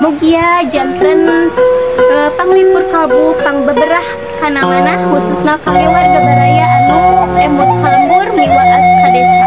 Mugia janten panglipur kalbu pangbeberah kana manah khususna kangge warga baraya anu emut ka lembur miwaas ka desa.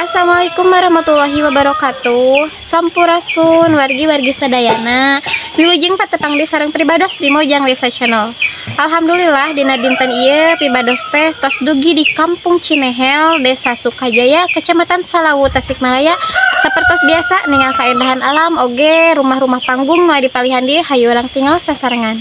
Assalamualaikum warahmatullahi wabarakatuh. Sampurasun wargi-wargi sadayana. Wilujeng patepang di sareng pribados di Mojang Desa Channel. Alhamdulillah dina dinten ieu pribados teh tos dugi di Kampung Cinehel, Desa Sukajaya, Kecamatan Salawu, Tasikmalaya. Sapertos biasa ningal kaendahan alam oge rumah-rumah panggung nu dipalihan di hayu urang tinggal sasarengan.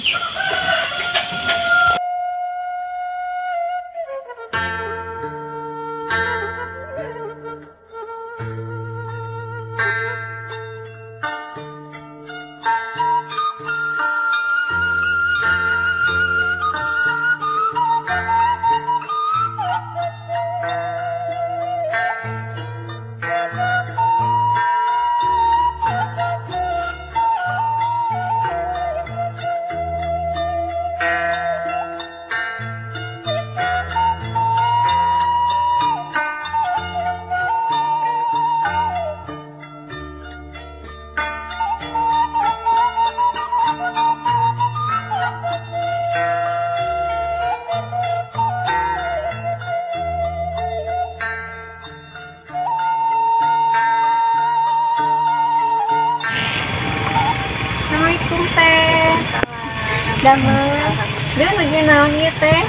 Damel. Dia nuju naon ieu teh?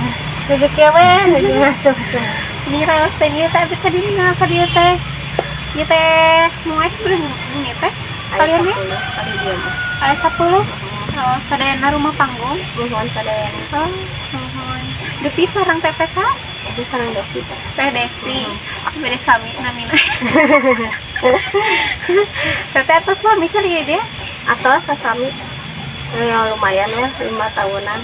Nuju kieu we, nuju masuk. Miraoseun ieu teh abdi tadi ningal ka dieu teh. Ieu teh moes bumi teh. Kalian nih? Kali dieu mah. Aya 10. Oh, sadayana rumah panggung. Nuhun sadayana. Oh, nuhun. Dupi sareng teh sa? Dupi sareng Desi teh. Teh Desi. Bade sami namina. Teh atos lami cari dia? Atos sami. Ya lumayan lah, 5 tahunan.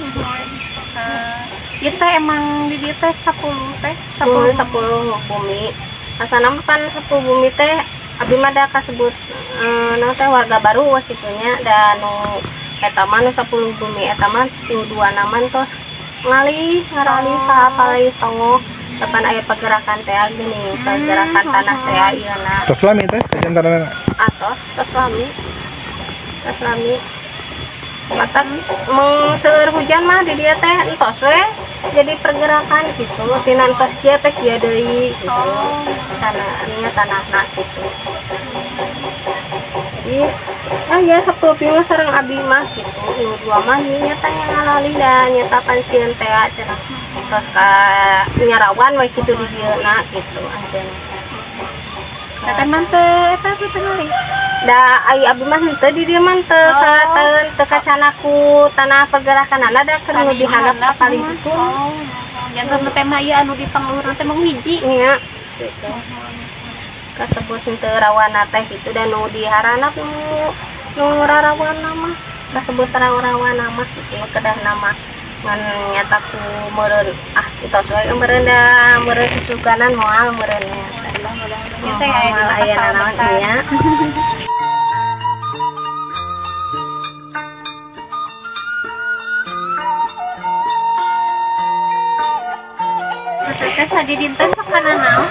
Ieu teh emang di dieu teh 10 teh, 10 bumi. Asana mah pan 10 bumi teh abi mah da kasebut naon teh warga baru weh kitu nya da nu eta mah nu 10 bumi eta mah nu 2 naman tos ngalih ngaralih ka palih tongoh depan aya pergerakan teh geuning pergerakan tanah teh ieu na. Tos lami teh kajantanana? Atos, tos lami. Tos lami. Mata meng seueur hujan mah di dia teh entos we jadi pergerakan gitu tina entos kieu teh kieu deui gitu. Oh, tanahnya tanahna gitu. Jadi ya 10 mah sareng abi mah gitu. Nu 2 mah nyata ngalalih da nyata pancieun teh cenah. Tos ka nyarawan we kitu di dieuna gitu anjeun. Katan mah teu eta teh ngalih. Da ai abi mah henteu di dieu mah teu teu kacanaku tanah pergerakanana da keur nu dihandap ka palih itu. Oh, janten teh mah ieu anu di pangluhurna teh mung hiji. Nya gitu. Kasebut henteu rawana teh kitu da nu diharanap nu rarawana mah kasebut rawana mah kitu kedahna mah ngan nyata ku meureun ah kitu we meureun da meureun susuganan moal meureun nya. Ieu teh aya naon nya. Teh sadi dinten sok kana naon?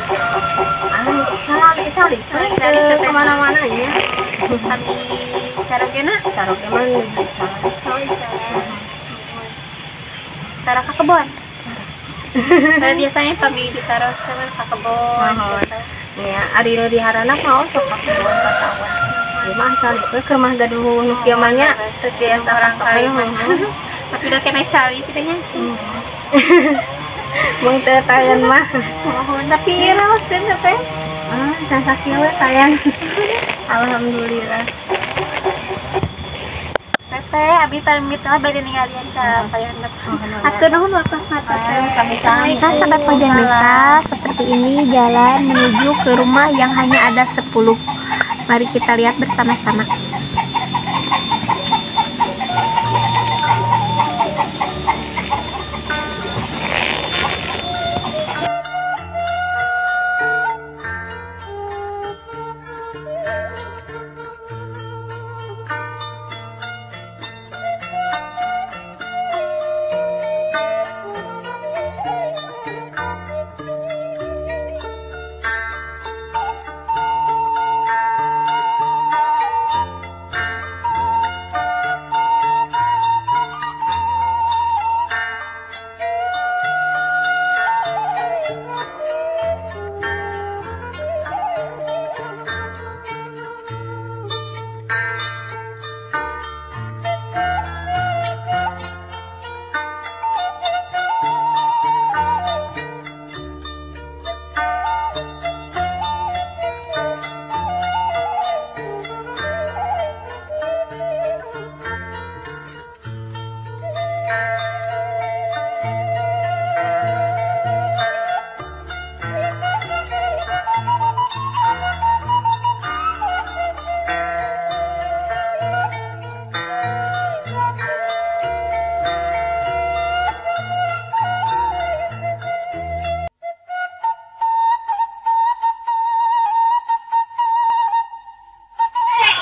Cali kemana-mana nya. Kami carogena? Caroge mah nuju cara. Oh, cara. Tara ka kebon. Nah, biasanya kami ditaros teman ka kebon. Gitu. Nya ari nu diharana mah sok ka kebon ka sawah. Ieu mah cali we keur mah gaduh nu kieu mah nya biasa orang kali mah. Tapi udah kena cali kitu nya. Mung teu taeun mah. Mohon tapi ieu raoseun teh. Ah, sasakieu we taeun. Alhamdulillah. Teh abi pamit lah bade ningalian ka payandak. Hatur nuhun waktosna teh. Kami sahabat Mojang Desa, seperti ini jalan menuju ke rumah yang hanya ada 10. Mari kita lihat bersama-sama.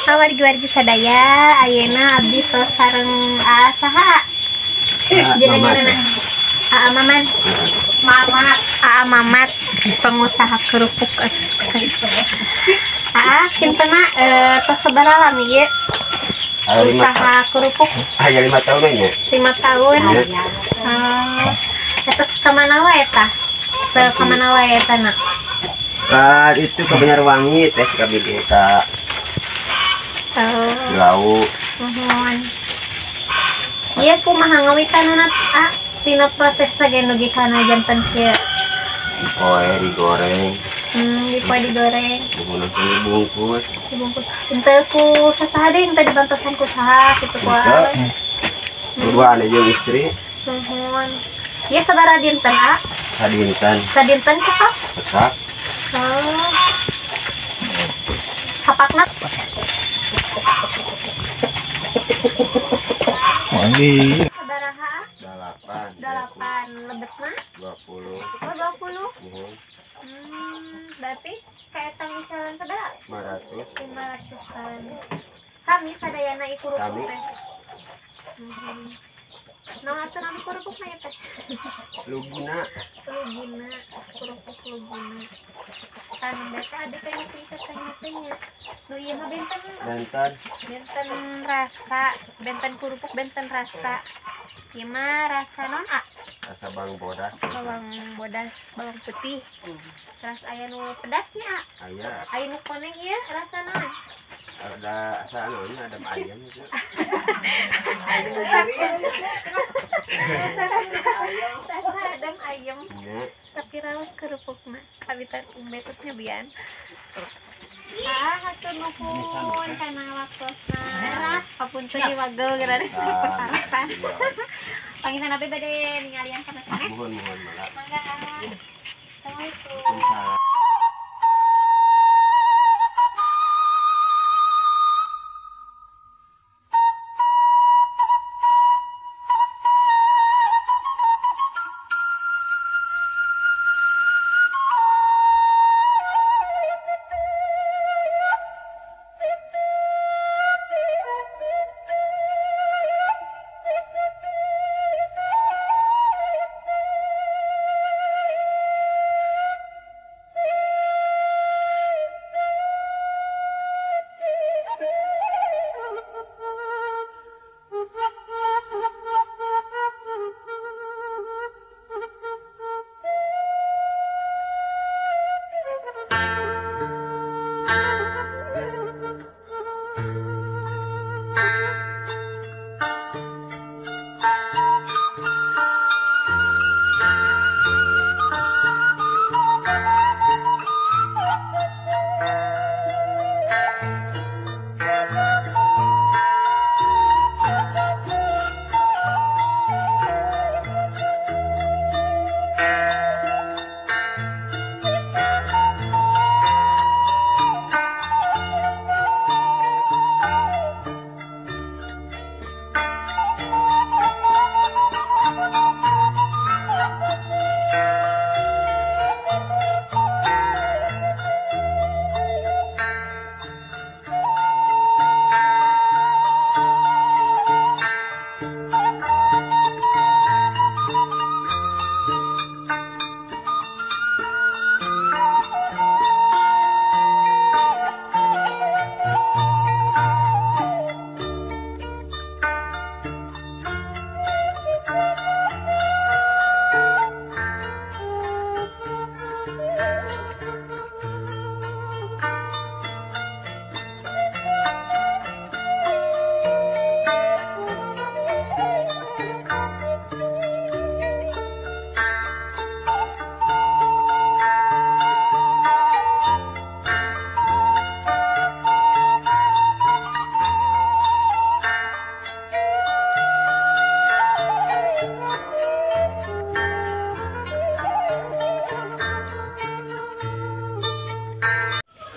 Wargi-wargi sadaya ayeuna abdi tos sareng saha? Jenengan Aa Maman. Mamat, Aa Mamat, pengusaha kerupuk. Aa, kintena tos sabaraha lami ieu? Usaha kerupuk. Aya 5 tahun nya. 5 tahun. Eta ka mana wae tah? Ka mana wae eta na? Itu ke Banjarwangi teh ka eta. Cilawu. Muhun. Ieu kumaha ngawitanana A? Tina prosesna ge nugi kana janten kieu. Dipoe digoreng. Dipoe digoreng. Muhun langsung dibungkus. Dibungkus. Henteu ku sasaha deui, henteu dibantosan ku saha kitu ku Henteu. Berduaan aja istri. Muhun. Ieu sabaraha dinten A? Sadinten. Sadinten cekap? Cekap. Oh. Sapakna? Wangi. Sabaraha? 8. 8 lebetna? 20. Oh, 20. Muhun. Berarti kaetang misalan sabaraha? 500. 500-an. Sami sadayana ieu kerupuk teh. Naon atuh nami kerupukna ieu teh? Lugina. Lugina, kerupuk lugina. Tanam beta ada kayaknya tingkat-tingkatnya. Nu ieu mah benten. Benten. Benten rasa, benten kerupuk benten rasa. Ieu mah rasa naon A? Rasa bawang bodas. Bawang bodas, bawang putih. Terus aya nu pedasnya A? Aya. Aya nu koneng ieu rasa naon? Ada rasa naon, ada ayam gitu. Rasa adem ayam. Tapi raos kerupukna. Kabitan umbetusnya bian. Hatur nuhun kana waktosna. Hapunten diwagel gratis pertarosan. Panginten abdi bade ningalian sanes-sanes. Muhun muhun mangga. Mangga. Assalamualaikum. Waalaikumsalam.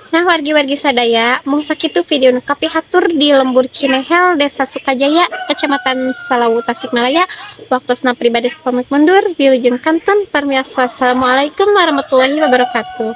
Nah wargi-wargi sadaya, mung sakitu video nu kapihatur di Lembur Cinehel, Desa Sukajaya, Kecamatan Salawu, Tasikmalaya. Waktosna pribadi pamit mundur, wilujeng kantun parmias, wassalamualaikum warahmatullahi wabarakatuh.